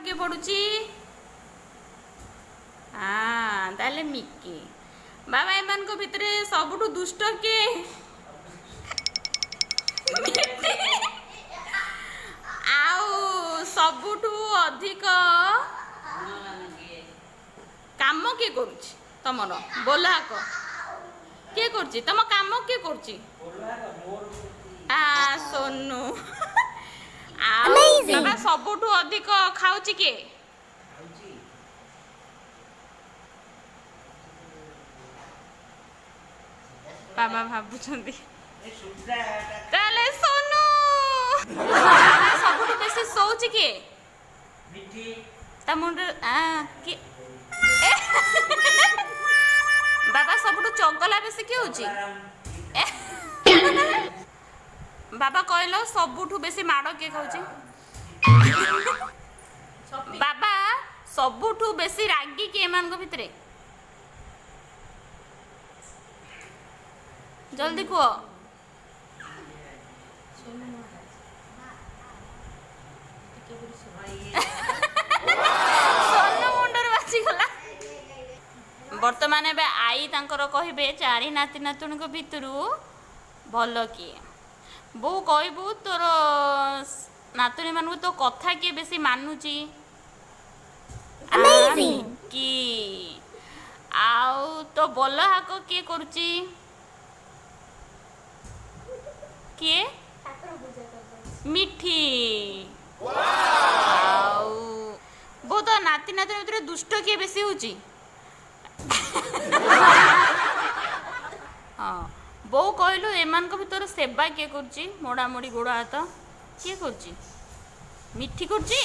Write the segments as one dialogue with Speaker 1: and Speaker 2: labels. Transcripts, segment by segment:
Speaker 1: କିଏ ପଢୁଛି? ହଁ, ତାହେଲେ ମିକି। ବାବା, ଏମାନଙ୍କ ଭିତରେ ସବୁଠୁ ଦୁଷ୍ଟ କିଏ? ମିଠି। ଆଉ ସବୁଠୁ ଅଧିକ କାମ କିଏ କରୁଛି ତମର? ବୋଲାକ କିଏ କରୁଛି? ତମ କାମ କିଏ କରୁଛି? ଆ ସୋନୁ। ଆଉ ବାବା, ସବୁଠୁ ଅଧିକ ଖାଉଛି କିଏ? ବାବା ଭାବୁଛନ୍ତି। ତାହେଲେ ସୋନୁ। ବାବା, ସବୁଠୁ ବେଶୀ ଶୋଉଛି କିଏ? ତା ମୁଣ୍ଡରେ କିଏ? ବାବା, ସବୁଠୁ ଚଗଲା ବେଶୀ କିଏ ହଉଛି? ବାବା କହିଲ, ସବୁଠୁ ବେଶୀ ମାଡ଼ କିଏ ଖାଉଛି? ବାବା, ସବୁଠୁ ବେଶୀ ରାଗି କିଏ ଏମାନଙ୍କ ଭିତରେ? ଜଲ୍ଦି କୁହ। ସୋନୁ ମୁଣ୍ଡରେ ବାଜିଗଲା। ବର୍ତ୍ତମାନ ଏବେ ଆଈ ତାଙ୍କର କହିବେ, ଚାରି ନାତି ନାତୁଣୀଙ୍କ ଭିତରୁ ଭଲ କିଏ? ବୋଉ, କହିବୁ, ତୋର ନାତୁଣୀ ମାନଙ୍କୁ ତୋ କଥା କିଏ ବେଶୀ ମାନୁଛି? କି ଆଉ ତୋ ବୋଲ ହାକ କିଏ କରୁଛି? କିଏ? ମିଠି। ଆଉ ବୋଉ, ତୋ ନାତି ନାତୁଣୀ ଭିତରେ ଦୁଷ୍ଟ କିଏ ବେଶୀ ହଉଛି? ହଁ, ବୋଉ କହିଲୁ, ଏମାନଙ୍କ ଭିତରେ ସେବା କିଏ କରୁଛି? ମୋଡ଼ାମୋଡ଼ି ଗୋଡ଼ ହାତ କିଏ କରୁଛି? ମିଠି କରୁଛି।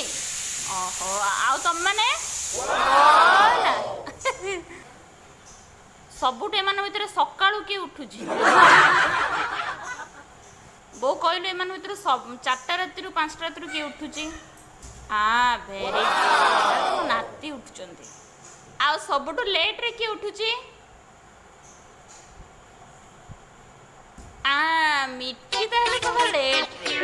Speaker 1: ଓହୋ, ଆଉ ତମମାନେ? ଗଲା। ସବୁଠୁ ଏମାନଙ୍କ ଭିତରେ ସକାଳୁ କିଏ ଉଠୁଛି? ବୋଉ କହିଲୁ, ଏମାନଙ୍କ ଭିତରୁ 4ଟା ରାତିରୁ, 5ଟା ରାତିରୁ କିଏ ଉଠୁଛି? ଭେରି ଗୁଡ୍, ନାତି ଉଠୁଛନ୍ତି। ଆଉ ସବୁଠୁ ଲେଟ୍ରେ କିଏ ଉଠୁଛି? ଆ ମିଠି। ତାହେଲେ ସବା ଲେଟ୍ରେ।